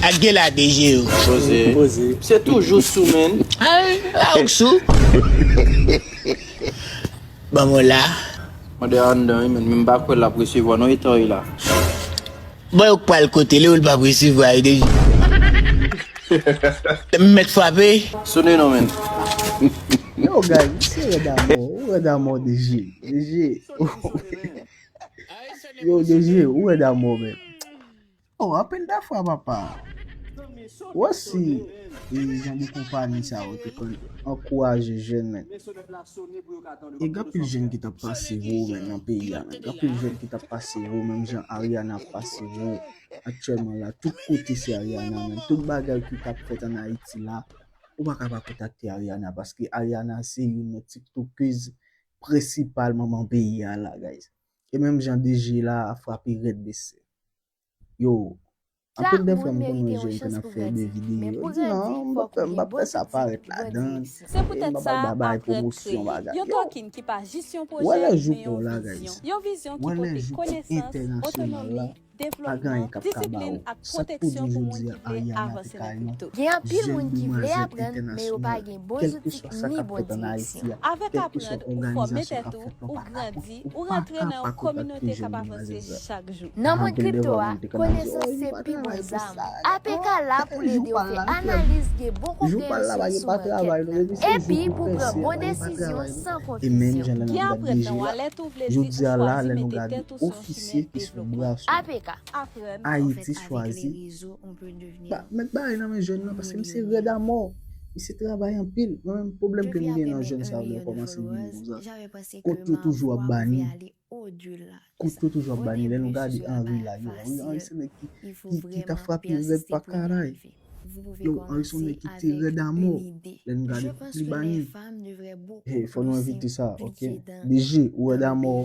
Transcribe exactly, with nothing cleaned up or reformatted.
Ak gen la de je yo. Poze. Poze. Se toujou sou, menn. Ay, a ou k sou. Ban mwen la. Mande anndan, wi, menn. Men m pa kwè l ap resevwa non eta w ye la. Bon, yo k pral kote li, ou l p ap resevwa yo deja. M mèt frape. Sone non, menn. Yo, guys, misye rèd amò. Ou rèd amò, D J. D J. Yo, D J, ou rèd amò, menn. Oh, anpil dafwa, papa. Wè si e jan de konpayi sa yo te konn ankouraje jèn, menn. E gen anpil jèn ki t ap pase vo, menn, nan peyi a, menn. Gen anpil jèn ki t ap pase vo, menm jan Ariana ap pase vo aktyèlman la. Tout kote se Ariana, menn. Tout bagay ki t ap fèt ann Ayiti la, ou pa ka pa kontakte Ariana, paske Ariana se youn nan tiktokèz prensipal manman peyi a la, guys. E menm jan D J la frape rèd, mesye. Yo, anpil de fwa m konn wè jèn ki ap fè de videyo, yo di non, m p ap fè, m p ap fè sa parèt ladan, e m p ap al ba bagay pwomosyon bagay. Yo, wè lè jou pa w la, guys. Wè lè jou entènasyonal la, pa gen anyen k ap kaba w. Sa k pou di jodi a, Ariana te ka yon jèn demwazèl entènasyonal, kèlkeswa sa k ap fèt ann Ayiti a, kèlkeswa òganizasyon k ap fèt la, ou pa ka, ou pa ka pa kontakte jèn demwazèl sa. Nan mond kripto a, konesans se pi bon zam. A P K la pou l ede w fè analiz, gen bon konpreyansyon sou makèt la, epi pou pran bon desizyon san konfizyon. Gen aprann nan walèt ou vle di ou chwazi mete tèt ou sou yon chimen devlopman. A P K. Ayiti chwazi pa met bagay nan men jèn nan, paske misye rèd amò. Misye travay anpil. Mwen menm, pwoblèm ke m gen nan jèn sa yo, lè yo kòmanse vini konsa, kont yo toujou ap bani. Kont yo toujou ap bani. Lè nou gade Henry la, yo, Henry, Henry se nèg ki, ki, ki t ap frape rèd pa kanay. Yo, Henry se yon nèg ki te rèd amò. Lè nou gade kont li bani. Hey, fò nou envite sa, ok? D J, ou rèd amò.